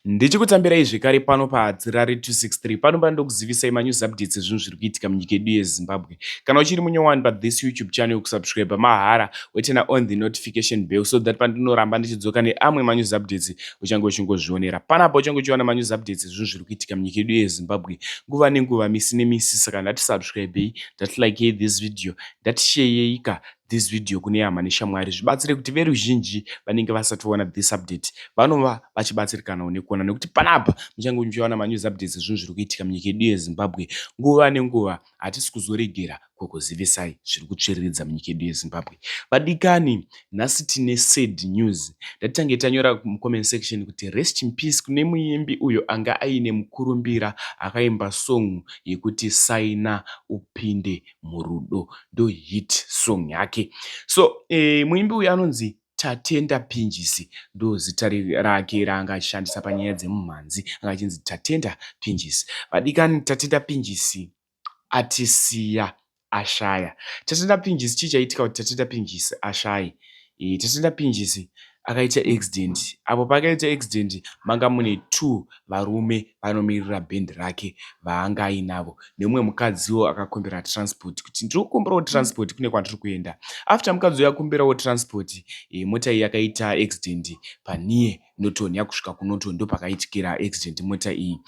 Ndichikutambirai zvekare pano paHadzirare 263 pano pandokuzivisai manews updates ezvinhu zviri kuitika munyika yedu yeZimbabwe. Kana uchiri munyowani pathis YouTube channel kusubscribe mahara woturn on the notification bell so that pandinoramba ndichidzoka neamwe manews updates uchange uchingozvionera. Panapa uchange uchiwana manews updates ezvinhu zviri kuitika munyika yedu yeZimbabwe nguva nenguva, misi nemisi. Saka ndatisubscribei, ndatilikei this video, ndatisharei ka this video kune hama neshamwari, zvibatsire kuti veruzhinji vanenge vasati vaona this update vanova vachibatsirikanawo nekuona, nekuti panapa muchange muchiwana manews updates ezvinhu zviri kuitika munyika yedu yeZimbabwe nguva nenguva. Hatisi kuzoregera kukuzivisai zviri kutsviriridza munyika yedu yeZimbabwe. Vadikani, nhasi tine sad news. Ndatitange tanyora mucomment section kuti rest in peace kune muimbi uyo anga aine mukurumbira, akaimba song yekuti "Saina Upinde Murudo", ndo hit song yake. So muimbi uyu anonzi Tatenda Pinjisi, ndo zita rake raanga achishandisa panyaya dzemumhanzi, anga achinzi Tatenda Pinjisi. Vadikani, Tatenda Pinjisi atisiya, ashaya. Tatenda Pinjisi, chii chaitika kuti Tatenda Pinjisi ashaye? Tatenda Pinjisi akaita accident. Apo paakaita accident, manga mune two varume vanomirira bhendi rake vaanga ainavo, nemumwe mukadziwo akakumbira transport kuti ndiri kukumbirawo transport, kune kwandiri kuenda. After mukadzi uyu akumbirawo transport, mota iyi yakaita accident panear Norton. Yakusvika kuNorton ndo pakaitikira accident mota iyi.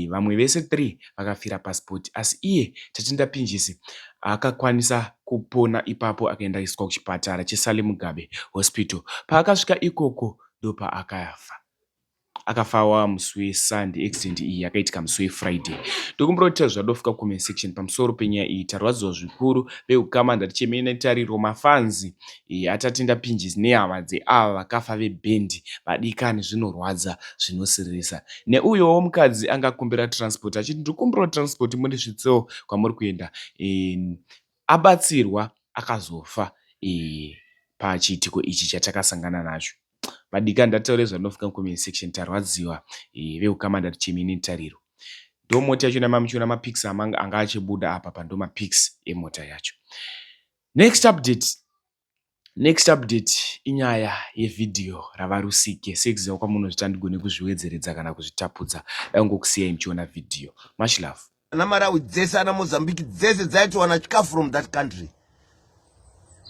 Vamwe vese 3 vakafira paspot, asi iye Tatenda Pinjisi akakwanisa kupona ipapo, akaendeswa kuchipatara cheSally Mugabe Hospital. Paakasvika ikoko ndopaakafa. Akafa musi weSunday, accident iyi yakaitika musi weFriday. Ndokumbira kuti zvadofika comment section pamusoro penyaya iyi. Tarwadziwa zvikuru veukama, ndatichemei netariro, mafans aTatenda Pinjisi nehama dzeava vakafa vebhendi. Vadikani, zvinorwadza, zvinosiririsa. Neuyowo mukadzi angakumbira transport achiti ndiri transport mundisvitsewo kwamuri kuenda, abatsirwa, akazofa pachiitiko ichi chatakasangana nacho. Vadikani, ndataure zvandinofika mucomment section. Tarwadziwa veukama, ndatichemei netariro. Ndo mota yacho mamuchiona mapics anga achibuda apa pa, ndo mapics emota yacho. Next update, next update inyaya yevhidhiyo ravaRusike. Sekuziva kwamunozvita, handigoni kuzviwedzeredza kana kuzvitapudza, dai muchiona vhidhiyo. Much love. Ana Malawi dzese, ana Mozambique dzese dzaitowana chikafu from that country.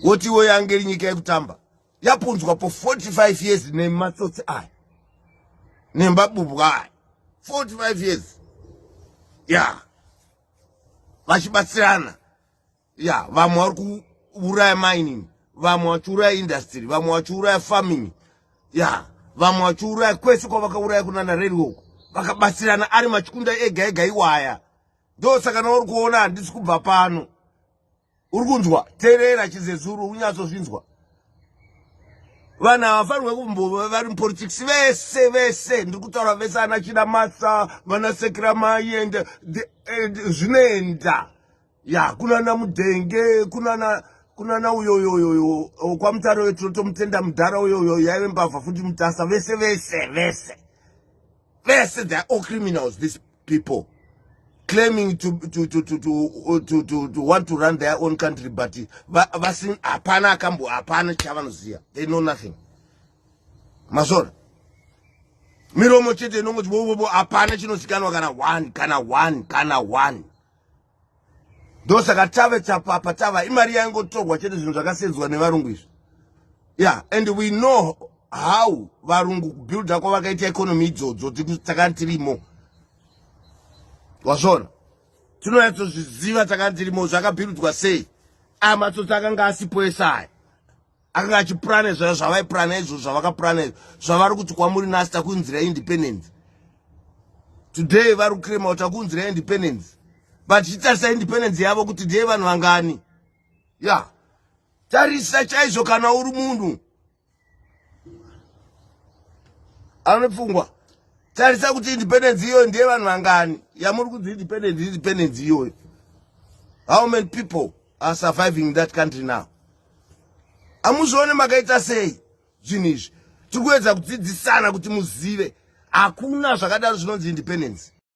Woti iwo yange iri nyika yekutamba, yapunzwa po 45 years nematsotsi aya nembabubwa aya, 45 years ya vachibatsirana ya. Vamwe vari kuuraya mining, vamwe vachiuraya industry, vamwe vachiuraya farming ya, vamwe vachiuraya kwese kwavakauraya kunana railway uko. Vakabatsirana ari machikunda ega ega iwaya. Ndosaka nauri kuona handisi kubva pano. Uri kunzwa? Teerera, chizezuru, unyatsozvinzwa. Vanhu havafanirwe kumbova vari mupolitics vese vese. Ndiri kutaura vese, ana Chinamasa, vana Sekiramai and zvinoenda ya kunana Mudhenge, kunana uyoyoyoyo kwaMutare, tinotomutenda mudhara uyoyo, yaive mbavha futi, Mutasa, vese vese vese vese. They are all criminals, these people claiming to want to run their own country, but hapana akambo, hapana chavanoziva. They know nothing. Masora miromo chete inongoti vovovo, hapana chinozikanwa, kana one, kana one, kana one. Ndosaka tave chapapa tava imari yaingotorwa chete, zvinhu zvakasenzwa nevarungu izvi. Yeah, and we know how varungu kubuilda kwavakaita economy idzodzo takanga tirimo. Wazvona, tinonyatsozviziva, takanga tirimo, zvakabuildwa sei. Aya matsotsi akanga asipo ese aya, akanga achipurana zvaya zvavaipurana izvozvo, zvavakapurana izvo zvavari kuti kwamuri nhasi takuunzira independence. Today vari kuclaima kuti takuunzira independence, but chitarisa independence yavo kuti ndeye vanhu vangani ya. Tarisa chaizvo, kana uri munhu ane pfungwa, tarisa kuti independence iyoyo ndeye vanhu vangani yamuri kunzi independence. Independence iyoyo, how many people are surviving in that country now? Hamuzvione makaita sei zvinhu izvi? Tiri kuedza kudzidzisana kuti muzive, hakuna zvakadaro zvinonzi independence.